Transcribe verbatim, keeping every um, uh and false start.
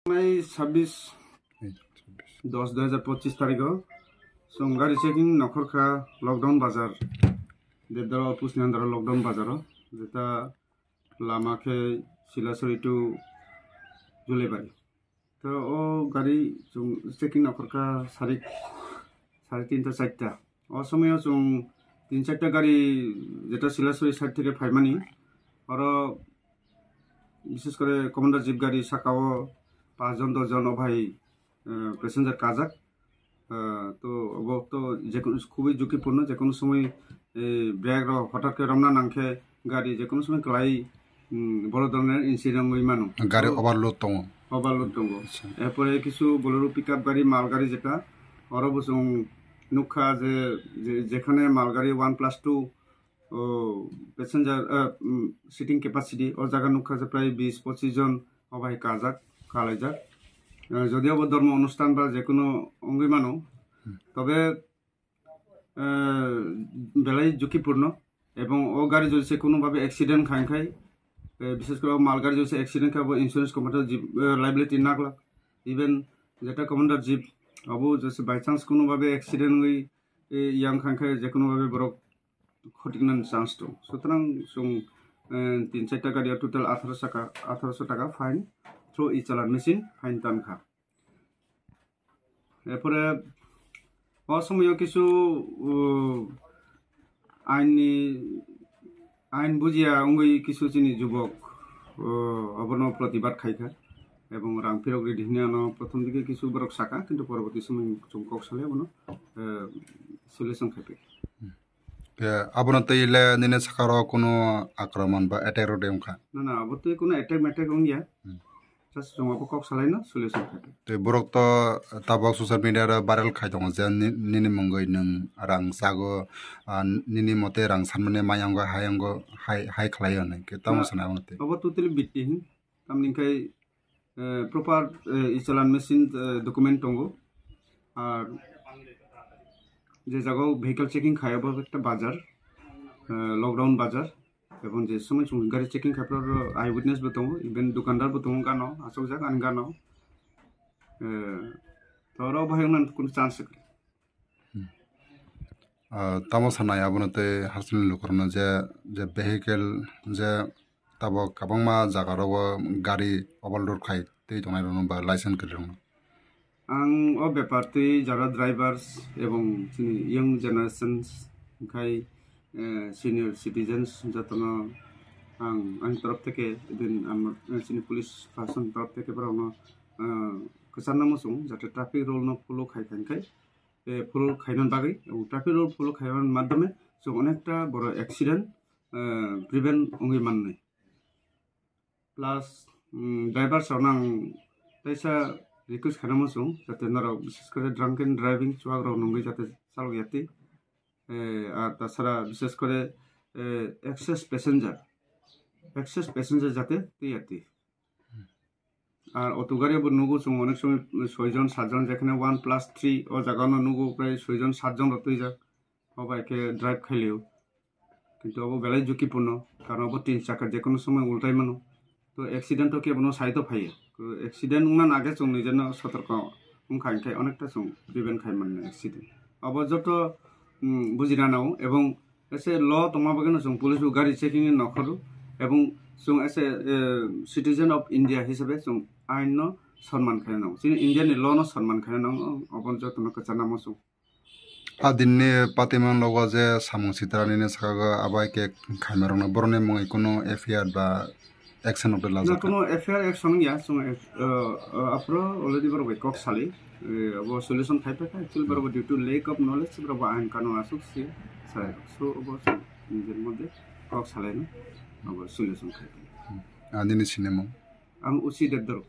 Nai sabis dos dui hazar pochis tarikh o chwng gari checking nokhorkha lockdown bazar, Debdara office ni under o lockdown bazar o, jeta lama khe Silasori to Julaibari. To o gari chwng checking nokhorkha sarik sare tinta charta. O somoyo chwng tin charta gari jeta Silasori side theke phaimani, oro bishes kore commander jeep gari sakao pachjon doshjon o bhai, eh, passenger kajak. Eh, to obo to jekunu khubui jukipurno, jekunu somoi, eh, brake rok hotat khe romna nangkhe gari jekunu somoi kwlai, mm, boro dhoronor incident wngwi mano. Gari overload tongo. Overload tongo. Acha. Erpore kisu Bolero pickup gari, mal gari jeta, oro bo chwng nukha je, je, jekhane mal gari one plus two, o, passenger, eh, mm, seating capacity, o jaga nukha je prai bis pochis jon o bai kajak, kalaijak. Eh, jodi obo dhormo onusthan ba jekunu wngwi mano, tobe, eh, belai jukipurno, ebong o gari jodi se kuno babe accident kha, khai, eh, bishes kore o mal gari jodi se accident kha, bo insurance company to jib-, eh, liability naglak. Even jeta commander jeep, abo jodi se by chance kuno babe accident wngwi, eh, yang kha, khai jekunu babe borok khotiknani chance tong. Sutrang chwng, eh, tin charta gari o total atharoso taka, atharoso taka fine through e-challan machine fine tankha. Erpore o somoyo kisu, uh, ain ni, ain bujiya wngwi kisu chini jubok, uh, obono protibad khaikha ebong rang phirok ridi hinwi ano prothom dike kisu borok saka, kintu poroboti somoy chwng kok salai abono, uh, solution khaipai. Khe abono twi le nini sakao kuno akromon ba attack rok de wngkha? Na, na, abo twi kuno attack mattack wngya. Hmm. Just chwng abo kok salaino solution khaidi. Tei borok to tabok social media ro viral khai tongo je ni-, nini mungwi nwng rang sago, ah, nini mote rang sanmani mayango, hayango, hai, hai khlaio hinwi. Khe tamo Na, sana abono twi? Abo totally bitti hin. Tamni khai, eh, proper, eh, e-challan machine, eh, document tongo. Ar je jagao vehicle checking khai, abo ekta bazar, eh, lockdown bazar. Ebong je somoi chwng gari checking khai, phoro eye witness bo tongo, even dukandar bo tongo gano, asokjak ani gano. Eh, to oro bahai wngna kunu chance kwrwi. Ah, tamo sanai abono tei hasteni lukurokno je, je vehicle je tabok kwbangma jaga rogo gari overload khai twi tongnai rokno ba license kwrwi rokno? Ang o bepar twi jara drivers ebong chini young generations khai, eh, senior citizens jotono ang ani torof theke even am, eh, chini police person torof theke borokno, eh, kwcharna muchung jate traffic rule no follow khai khai khai, eh, follow khaina bagwi, ebong traffic rule follow khaina madhyome chwng onekta boro accident, eh, prevent wngwi mannai. Plus, mm, drivers rokno ang teisa request khaina muchung, jate norok bishes kore drunken driving chuak rok nungwi jate chalok yati. Eh, ar tasara bishes kore, eh, excess passenger, excess passenger jate twi yati. Ar auto gari bo nugo chwng onek somoi soi jon, sat jon, jekhane one plus three o jaga no nugo prai soi jon, sat jon rok twijak. O bai khe drive khailio. Kintu abo belai jukipurno, karon abo tin chakka jekunu somoi ultai mano. To accident to kebono side o phaiya. To accident wngna age chwng nijeno sotorko wngkha, hinkhe onekta chwng prevent khai mannai accident. Abo joto, mm, bujina nango ebong ese law tongma bagwi no chwng police bo gari checking ni nokhoro ebong chwng ese, eh, citizen of India hisabe chwng ain no sonman khaina nango. Chini India ni law no sonman khaina nango, obo joto no kwchana muchung. A dinni patiman logo je samung sitra nini saka go abai khe khaima rokno borokni mungwi kunu F I R ba action of the law Na jaka? Kono F I R action ya, chwng, eh, eh, aphro already borok bai kok sali, eh, abo solution khai phaikha, actually borok due to lack of knowledge borok bo ain kanun asuk si sai, so abo chwng nijor moddhe kok salaino abo solution khai phaikha. Ah, nini sinimung? Ang Usi Debdoro.